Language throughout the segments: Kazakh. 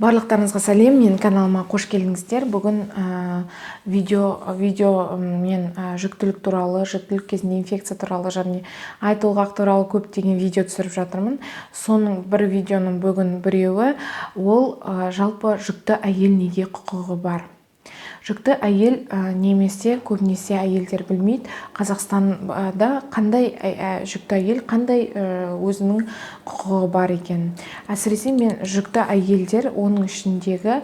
Барлықтарыңызға сәлем! Менің каналыма қош келдіңіздер! Бүгін видео мен жүктілік туралы, жүктілік кезінде инфекция туралы және ай толғақ туралы көптеген видео түсіріп жатырмын. Соның бір видеоның бүгін біреуі ол жалпы жүкті әйел неге құқығы бар. Жүкті әйел немесе көбінесе әйелдер білмейді, Қазақстанда қандай жүкті әйел қандай өзінің құқығы бар екенін. Әсіресе мен жүкті әйелдер, оның ішіндегі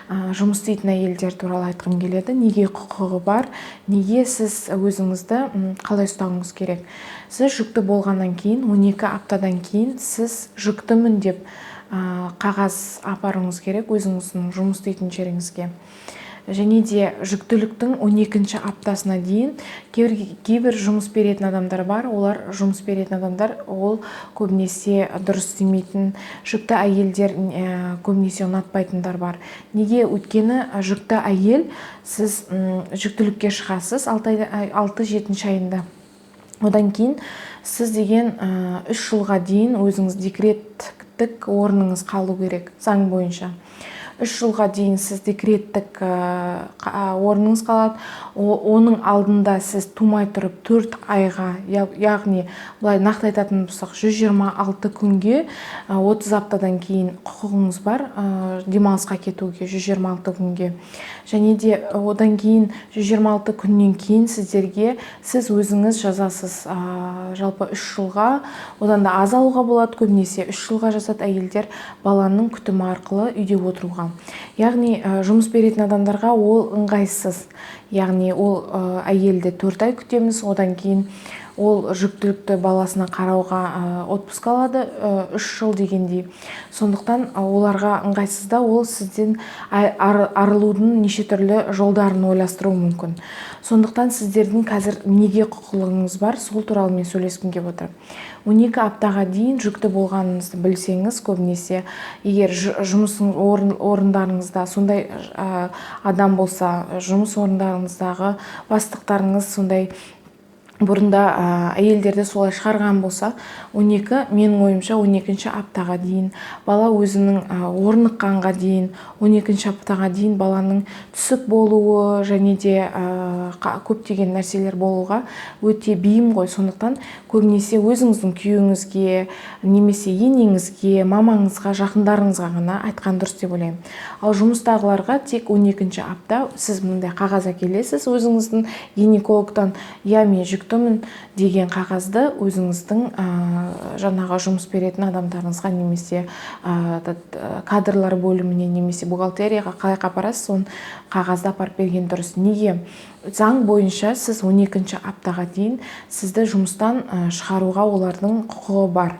жұмыс істейтін әйелдер туралы айтқым келеді. Неге құқығы бар, неге сіз өзіңізді қалай ұстауыңыз керек? Сіз жүкті болғаннан кейін, 12 аптадан кейін сіз жүктімін деп қағаз апаруыңыз керек өзіңіздің жұмыс істейтін жеріңізге. Және де жүктіліктің 12 аптасына дейін кейбір жұмыс беретін адамдар бар. Олар, жұмыс беретін адамдар, ол көбінесе дұрыс істемейтін, жүкті әйелдер көбінесе ұнатпайтындар бар. Неге? Өйткені жүкті әйел, сіз жүктілікке шығасыз 6-7 айында. Одан кейін сіз деген 3 жылға дейін өзіңіз декреттік орныңыз қалу керек. Заң бойынша 3 жылға дейін сіз декреттік орныңыз қалады. Оның алдында сіз тумай тұрып 4 айға, яғни былай нақты айтатын болсақ, 126 күнге, 30 аптадан кейін құқығыңыз бар демалысқа кетуге 126 күнге. Және де одан кейін, 126 күннен кейін сіздерге, сіз өзіңіз жазасыз, жалпы 3 жылға, одан да аз алуға болады. Көбінесе 3 жылға жазады әйелдер баланың күтімі арқылы үйде отыруға. Яғни жұмыс беретін адамдарға ол ыңғайсыз. Яғни ол әйелді 4 ай күтеміз, одан кейін ол жүктілікті баласына қарауға отпуск алады 3 жыл дегендей. Сондықтан оларға ыңғайсыз да, ол сізден арылудың неше түрлі жолдарын ойластыруы мүмкін. Сондықтан сіздердің қазір неге құқығыңыз бар, сол туралы мен сөйлескім келіп отыр. 12 аптаға дейін жүкті болғаныңызды білсеңіз, көбінесе егер жұмыс орындарыңызда сондай адам болса, жұмыс орындарыңыздағы бастықтарыңыз сондай бұрында әйелдерді солай шығарған болса, 12, менің ойымша, 12 аптаға дейін бала өзінің орныққанға дейін, 12 аптаға дейін баланың түсік болуы және де көптеген нәрселер болуға өте бейім ғой. Сондықтан көбінесе өзіңіздің күйеуіңізге немесе енеңізге, мамаңызға, жақындарыңызға ғана айтқан дұрыс деп ойлаймын. Ал жұмыстағыларға тек 12 апта сіз мындай қағаз әкелесіз өзіңіздің гинекологтан, иә, мен жүктімін деген қағазды өзіңіздің жаңағы жұмыс беретін адамдарыңызға немесе этот, кадрлар бөліміне немесе бухгалтерияға, қалай апарасыз, соны қағазды апарып берген дұрыс. Неге? Заң бойынша сіз 12 аптаға дейін сізді жұмыстан шығаруға олардың құқығы бар.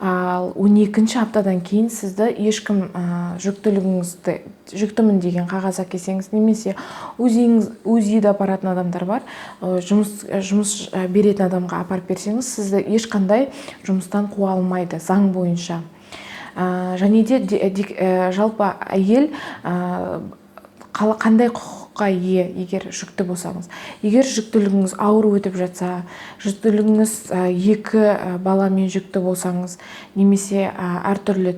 Ал 12 аптадан кейін сізді ешкім жүктілігіңізді, жүктімін деген қағаз әкелсеңіз немесе УЗИ-ді апаратын адамдар бар, жұмыс беретін адамға апарып берсеңіз, сізді ешқандай жұмыстан қуа алмайды заң бойынша. Және де жалпы әйел қандай құқыққа ие егер жүкті болсаңыз? Егер жүктілігіңіз ауыр өтіп жатса, жүктілігіңіз екі баламен жүкті болсаңыз немесе әртүрлі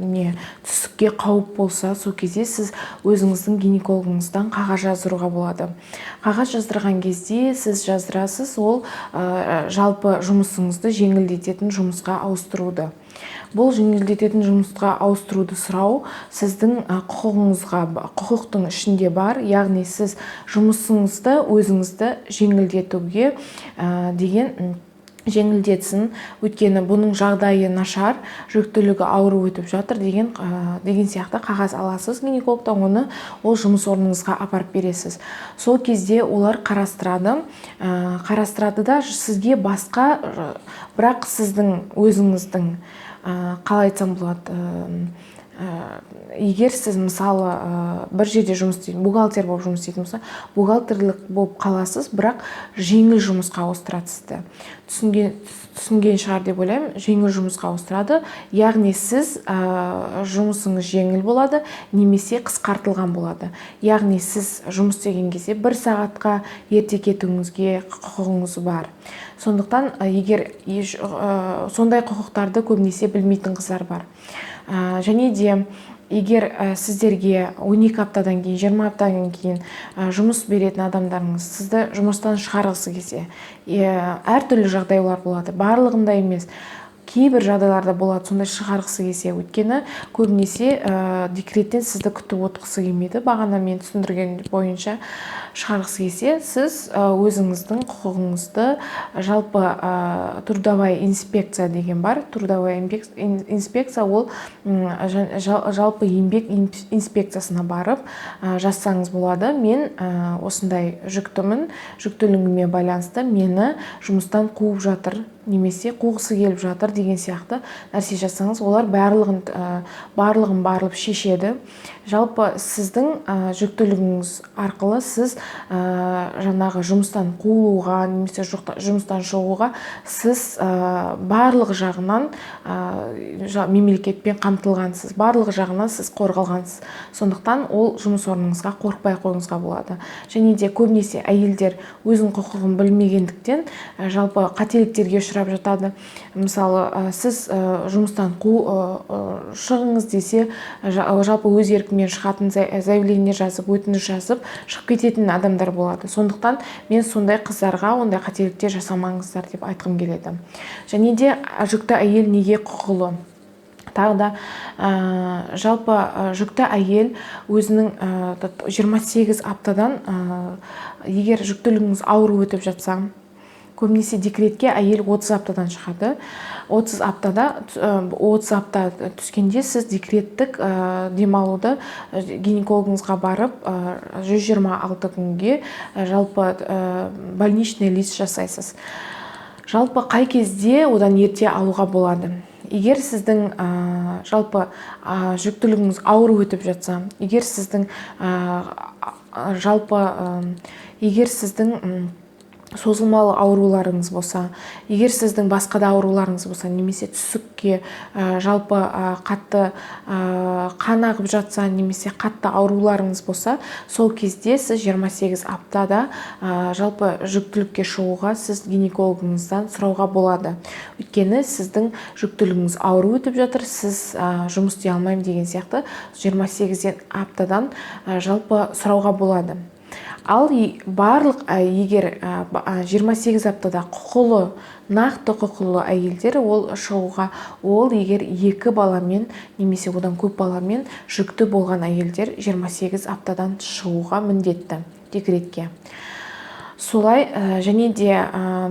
не түсікке қауіп болса, сол кезде сіз өзіңіздің гинекологыңыздан қағаз жаздыруға болады. Қағаз жаздырған кезде сіз жаздырасыз ол жалпы жұмысыңызды жеңілдететін жұмысқа ауыстыруды. Бұл жеңілдететін жұмысқа ауыстыруды сұрау сіздің құқығыңызға, құқықтың ішінде бар. Яғни сіз жұмысыңызды өзіңізді жеңілдетуге деген жеңілдетсін, өйткені бұның жағдайы нашар, жүктілігі ауыр өтіп жатыр деген сияқты қағаз аласыз гинекологтан. Оны ол жұмыс орныңызға апарып бересіз. Сол кезде олар қарастырады да сізге басқа, бірақ сіздің өзіңіздің қалай айтсам болады, егер сіз, мысалы, бір жерде жұмыс істейтін, бухгалтер болып жұмыс істейтін болса, бухгалтерлік болып қаласыз, бірақ жеңіл жұмысқа ауыстырады сізді. Түсінген шығар деп ойлаймын. Жеңіл жұмысқа ауыстырады, яғни сіз жұмысыңыз жеңіл болады немесе қысқартылған болады. Яғни сіз жұмыс істеген кезде бір сағатқа ерте кетуіңізге құқығыңыз бар. Сондықтан егер сондай құқықтарды көбінесе білмейтін қыздар бар. Және де Егер сіздерге 12 аптадан кейін, 20 аптадан кейін жұмыс беретін адамдарыңыз сізді жұмыстан шығарғысы келсе, әртүрлі жағдайлар болады, барлығында емес, кейбір жағдайларда болады сондай, шығарғысы келсе, өйткені көбінесе декреттен сізді күтіп отырғысы келмейді, бағана мен түсіндірген бойынша шығарғысы келсе, сіз өзіңіздің құқығыңызды, жалпы трудовая инспекция деген бар. Трудовая инспекция ол жалпы еңбек инспекциясына барып жазсаңыз болады: «Мен осындай жүктімін, жүктілігіме байланысты мені жұмыстан қуып жатыр немесе қуғысы келіп жатыр» деген сияқты нәрсе жазсаңыз, олар барлығын барып шешеді. Жалпы сіздің жүктілігіңіз арқылы сіз жаңағы жұмыстан қуылуға немесе жұмыстан шығуға сіз барлық жағынан мемлекетпен қамтылғансыз, барлық жағынан сіз қорғалғансыз. Сондықтан ол жұмыс орныңызға қорықпай ақ қоюыңызға болады. Және де көбінесе әйелдер өзінің құқығын білмегендіктен, жалпы қателіктерге ұшырап жатады. Мысалы, сіз жұмыстан шығыңыз десе, жалпы өз еркімен шығатын, заявление жазып, өтініш жазып, шығып кететін адамдар болады. Сондықтан мен сондай қыздарға ондай қателіктер жасамаңыздар деп айтқым келеді. Және де жүкті әйел неге құқылы? Тағы да жалпы жүкті әйел өзінің 28 аптадан, егер жүктілігіңіз ауыр өтіп жатса, көбінесе декретке әйел 30 аптадан шығады. 30 аптада, 30 апта түскенде сіз декреттік демалуды гинекологыңызға барып, 126 күнге жалпы больничный лист жасайсыз. Жалпы қай кезде одан ерте алуға болады? Егер сіздің жалпы жүктілігіңіз ауыр өтіп жатса, егер сіздің жалпы егер сіздің созылмалы ауруларыңыз болса, егер сіздің басқа да ауруларыңыз болса немесе түсікке жалпы қатты қан ағып жатса немесе қатты ауруларыңыз болса, сол кезде сіз 28 аптада жалпы жүктілікке шығуға сіз гинекологыңыздан сұрауға болады. Өйткені сіздің жүктілігіңіз ауыр өтіп жатыр, сіз жұмыс істей алмаймын деген сияқты, 28 аптадан жалпы сұрауға болады. Ал барлық егер 28 аптада құқылы, нақты құқылы әйелдер ол шығуға, ол егер екі баламен немесе одан көп баламен жүкті болған әйелдер 28 аптадан шығуға міндетті декретке. Солай. Және де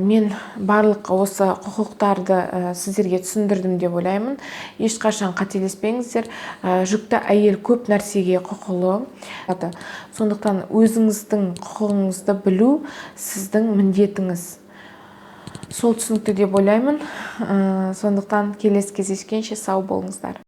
мен барлық осы құқықтарды сіздерге түсіндірдім деп ойлаймын. Ешқашан қателеспеңіздер, жүкті әйел көп нәрсеге құқылы. Сондықтан өзіңіздің құқығыңызды білу сіздің міндетіңіз. Сол түсінікті деп ойлаймын. Сондықтан келесі кездескенше сау болыңыздар.